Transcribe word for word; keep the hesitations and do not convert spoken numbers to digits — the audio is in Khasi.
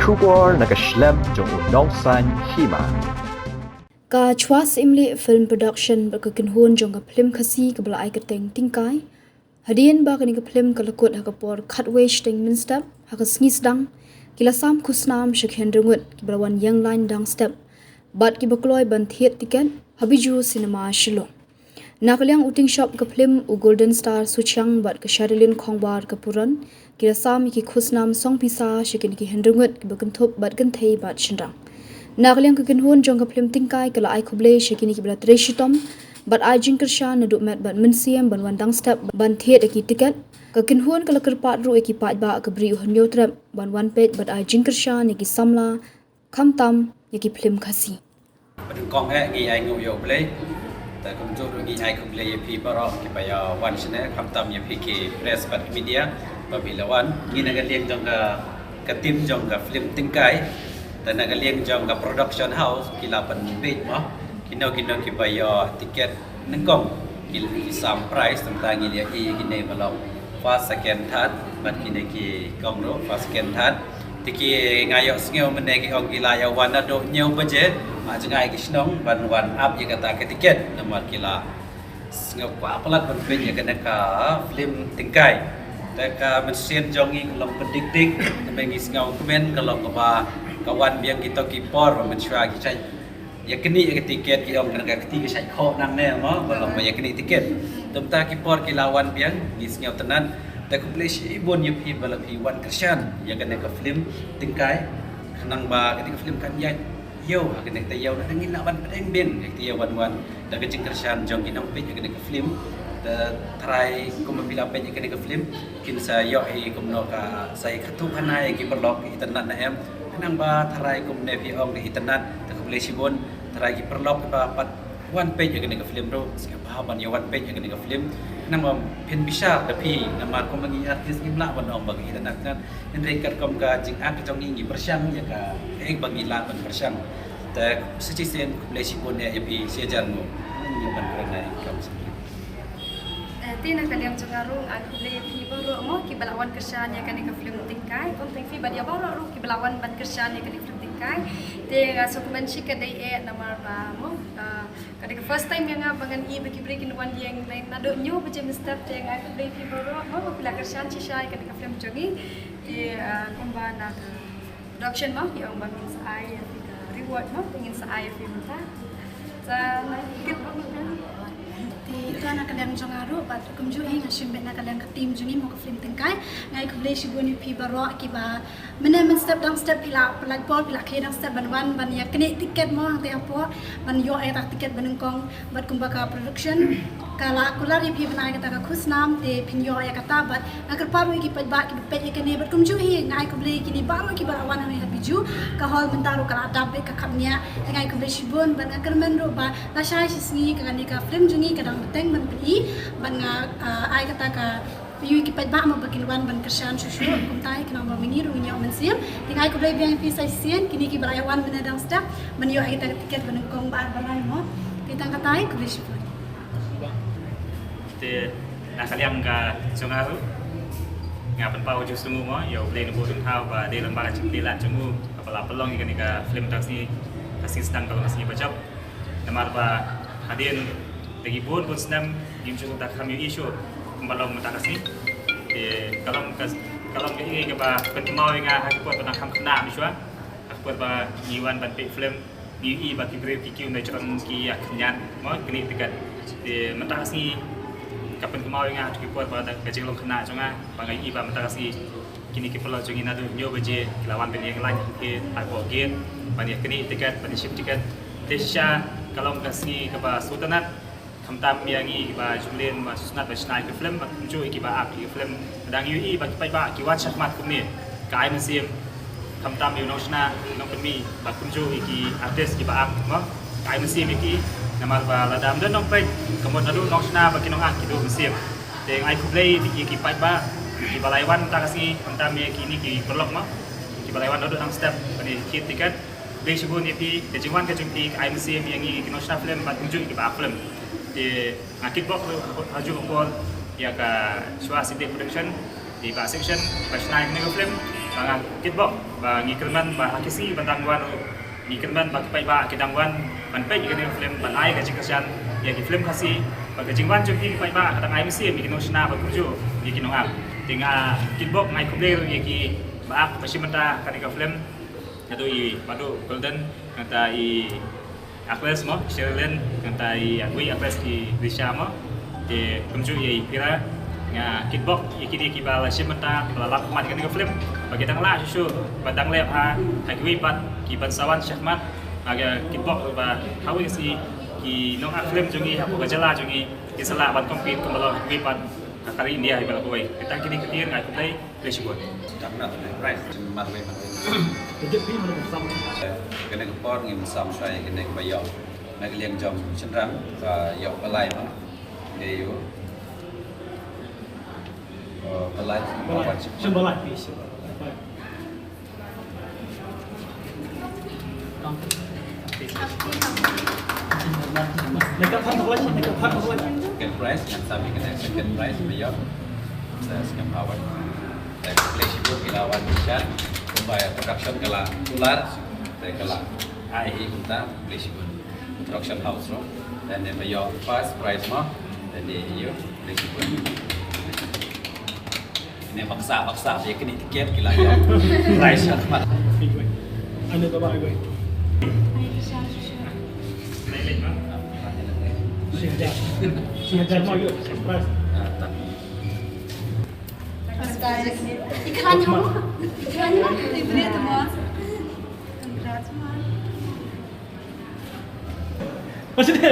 Khubor na ka shlem jong u Nongsaiñ Hima. Ka Chwa Syiemlieh Film Production bad ka kynhun jong ka phlim Khasi kaba la ai kyrteng Tingkai, hadien ba kane ka phlim ka la kut ha ka por khatwei shiteng mynstep, ha ka sngi sdang, ki la sam khusnam sha ki hynriew ngut kiba la wan ïeng lain dang step bad kiba kloi ban thied tiket ha Bijou Cinema Shillong. Na ka liang u tyngshop ka phlim, u Golden Star Suchiang bad ka Sherilyn Khongwar ka Puran, ki la sam ïa ki khusnam song pisa sha kine ki hynriew ngut kiba kynthup bad kynthei bad shynrang. Na ka liang ka kynhun jong ka phlim Tingkai ka la ai khublei sha kine kiba la trei shitom bad ai jingkyrshan naduh met bad mynsiem ban wan dang step ban thied ïa ki tiket. Ka kynhun ka la kyrpad ruh ïa ki paidbah ka Bri u Hynñiewtrep ban wan peit bad ai jingkyrshan ïa ki samla, khamtam ïa ki phlim Khasi. Ba nyngkong eh ngi ai nguh ïa U Blei. Te kumjuh ruh ngi ai khublei ïa phi baroh kiba ïa wan shane, khamtam ïa phi ki press bad ki media ba phi la wan. Ngi na ka liang jong ka, ka team jong ka phlim Tingkai, te na ka liang jong ka production house ki la pynbeit mo kino kino kiba ïoh tiket nyngkong ki, ki sam prize, tang ngi ïa i kine ba long first, second, third, bad kine ki kong ruh first, second, third. Te ki, nga ïohsngew mynne ki ong ki la ïa wan naduh hynñiew baje ha jngai ki shnong ban wan ap ïa kata ka tiket, namar ki la sngew kwah palat ban peit ïa kane ka phlim Tingkai. Te ka mynsiem jong ngi ka long pyndik dik, namar ngi sngew kmen ka long kaba ka wan biang kito ki por ba mynshuwa ki shait ïa kane ka tiket, ki ong kane ka kti ka shait khoh nangne mo, ba long ba ïa kane tiket. Te mynta ki por ki la wan biang, ngi sngew tynnat. Te khublei shibun ïa phi ba la phi wan kyrshan ïa kane ka phlim Tingkai, khnang ba kane ka phlim kan ïaid ïew ha kane ka taïew, na ngin lah ban pdiang biang ïa ka taïew wan wan da ka jingkyrshan jong ki nongpeit ïa kane ka phlim. Te tharai kumba phi la peit ïa kane ka phlim, kin sa ïoh hi kumno ka sa ïa katu khana ïa ki paralok, itynnat na em. Khnang ba tharai kumne phi ong ka itynnat, te khublei shibun. Tharai ki paralok ba pat wan peit ïa kane ka phlim ruh, sngewbha ban ïa wan peit ïa kane ka phlim. Khnang ba phin bishar da phi, namar kumba ngi artist ngim lah ban ong ba ka itynnat, kan. Hynrei katkum ka jingak jong ngi ngi pyrshang ïa ka, eh, ba ngi lah ban pyrshang. Te sa shisien khublei shibun ïa phi shi hajar nguh. Ngi ban kren ai kam sendiri. Eh, te na ka liang jong nga ruh, ah, khublei ïa phi baroh mo kiba la wan kyrshan ïa kane ka phlim Tingkai. Khublei phi bad ïa baroh ruh kiba la wan ban kyrshan ïa kane ka phlim Tingkai. Te nga sngewkmen shi ka dei eh namar ba mo, ah, ka dei ka first time ïa nga ba ngan i ba ki briew kin wan ïeng naduh hynñiew baje mynstep, te nga khublei phi baroh mo ba phi la kyrshan shisha ïa kane ka phlim jong ngi. Te, ah, kumba na ka production mo, ki ong ba ngin sa ai ïa phi ka reward mo, te ngin sa ai ïa phi mynta. Sa na kit ba mynta. Te ito na ka liang jong nga ruh, bad kumjuh hi nga shim beit na ka liang ka team jong ngi mo ka phlim Tingkai. Nga ai khublei shibun ïa phi baroh kiba mynne mynstep dang step phi la pynlait por, phi la khie dang step ban wan ban ïa knieh tiket mo hangtei hapoh, ban ïoh ïa ka tiket ba nyngkong. Bad kumba ka production ka la kular ïa phi ban ai kata ka khusnam, te phin ïoh ïa kata. Bad nga kyrpad ruh ïa ki paidbah kiba peit ïa kane, bad kumjuh hi nga ai khublei ïa kine baroh kiba la wan hangne ha Bijou. Ka hall mynta ruh ka la dap beit, ka khapngiah. Te nga ai khublei shibun bad nga kyrmen ruh ba lashai shi sngi kane ka phlim jong ngi ka dang bteng ban pyni, bad nga, ah, ai kata ka ïa ki paidbah mo ba kin wan ban kyrshan shuh shuh kumta, khnang ba ma ngi ruh ngin ïoh mynsiem. Te nga ai khublei biang ïa phi sa shisien, kine kiba la ïa wan mynne dang step ban ïoh ïa kita ka tiket ba nyngkong, ba ar, ba lai mo. Te tang katai, khublei shibun. Te na ka liang ka jong nga ruh, nga pynpaw ju sngewnguh mo ïa U Blei Nongbuh Nongthaw ba dei lyngba ka jingpyllait jong u kaba la pynlong ïa kane ka phlim tang sngi, ka sngi sdang ka long ka sngi ba jop. Namar ba hadien da ki bun bun snem ngim ju da kham ïohi shuh kumba long mynta ka sngi. Te ka long ka, ka long kaei kaba pynkynmaw ïa nga ha ki por ba dang kham khynnah mynshuwa, ha ki por ba ngi wan ban peit phlim, ngi ïohi ba ki briew ki kiew na jrong ki ïa khynñiat mo, knieh tiket. Te mynta ka sngi ka pynkynmaw ïa nga ha ki por ba da ka jinglong khynnah jong nga ba nga ïohi ba mynta ka sngi kine ki paralok jong ngi naduh hynñiew baje ki la wan ban ïeng lain ha ki, hapoh gate ban ïa knieh tiket, ban ïa shim tiket. Te shisha ka long ka sngi kaba sngewtynnat, khamtam ïa ngi kiba ju mlien, ba sngewtynnat ban shna ïa ki phlim, bad kumjuh ïa kiba act ïa ki phlim. Dang ïohi ba ki paidbah ki wan shakhmat kumne, ka ai mynsiem. Khamtam ïa u nongshna, nongpynmih, bad kumjuh ïa ki artist kiba act mo, ka ai mynsiem ïa ki. Namar ba lada ym don nongpeit, ka mut naduh nongshna bad ki nongact ki duh mynsiem. Te nga ai khublei ïa ki paidbah kiba la ïa wan mynta ka sngi, khamtam ïa kine ki paralok mo, kiba la ïa wan naduh dang step ban ïa thied tiket. Khublei shibun ïa phi, ka jingwan ka jong phi ka ai mynsiem ïa ngi ki nongshna phlim bad kumjuh ïa kiba act phlim. Te nga kitbok ha, ha, ha juh ha por ïa ka Chwa Syiemlieh Production, ïa i Bah Section ba shna ïa kane ka phlim. Nga kitbok ba ngi kyrmen ba ha ki sngi ban dang wan ruh ngi kyrmen ba ki paidbah ki dang wan ban peit ïa kane ka film, ban ai ka jingkyrshan ïa ki film Khasi, ba ka jingwan jong ki paidbah ka dang ai mynsiem ïa ki nongshna ban kumjuh ïa ki nongak. Te nga kitbok, nga ai khublei ruh ïa ki ba ak ba shim bynta kane ka film. Haduh i Badu Golden, nangta i Agnes mo, Sherilyn, nangta i, ah, wei Agnes, i Risha mo. Te kumjuh ïa i Pira, nga kitbok ïa kine kiba la shim bynta, ba la lap khmat ïa kane ka film. Ba ki dang lah shuh shuh, ba dang leh ha, ha kiwei pat ki ban sa wan shakhmat. Nga kitbok ba ha kawei ka sngi ki nongak film jong ngi hapoh ka jylla jong ngi kin sa lah ban compete kumba long ha kiwei pat ha ka ri India iba la kawei. Te tang kine ki ktien, nga ai khublei. Khublei shibun. Dang na kane prize, mat wei, mat wei. Kane ka por ngim sam shai kane ka ba ïoh na ka liang jong shynrang, ba ïoh balai ma. Ngi ïoh, uh, balai. Balai. Shim balai. Second prize, ngan sa mih kane second prize, ba ïoh. Sa second award. Te khublei shibun ki la wan shisha. Kumba ïa production ka la kular. Te ka la ai hi kumta, khublei shibun. Production house ruh. Te ne ba ïoh first prize mo. Te ne ïoh, khublei shibun. Ne baksa, baksa, ïa kine tiket ki la ïoh. Prize shakhmat. Ane baba, ai bai. Shi hajar. Shi hajar mo ïoh prize. Iklan mo. Iklan mo. Congrats mo. Maksudnya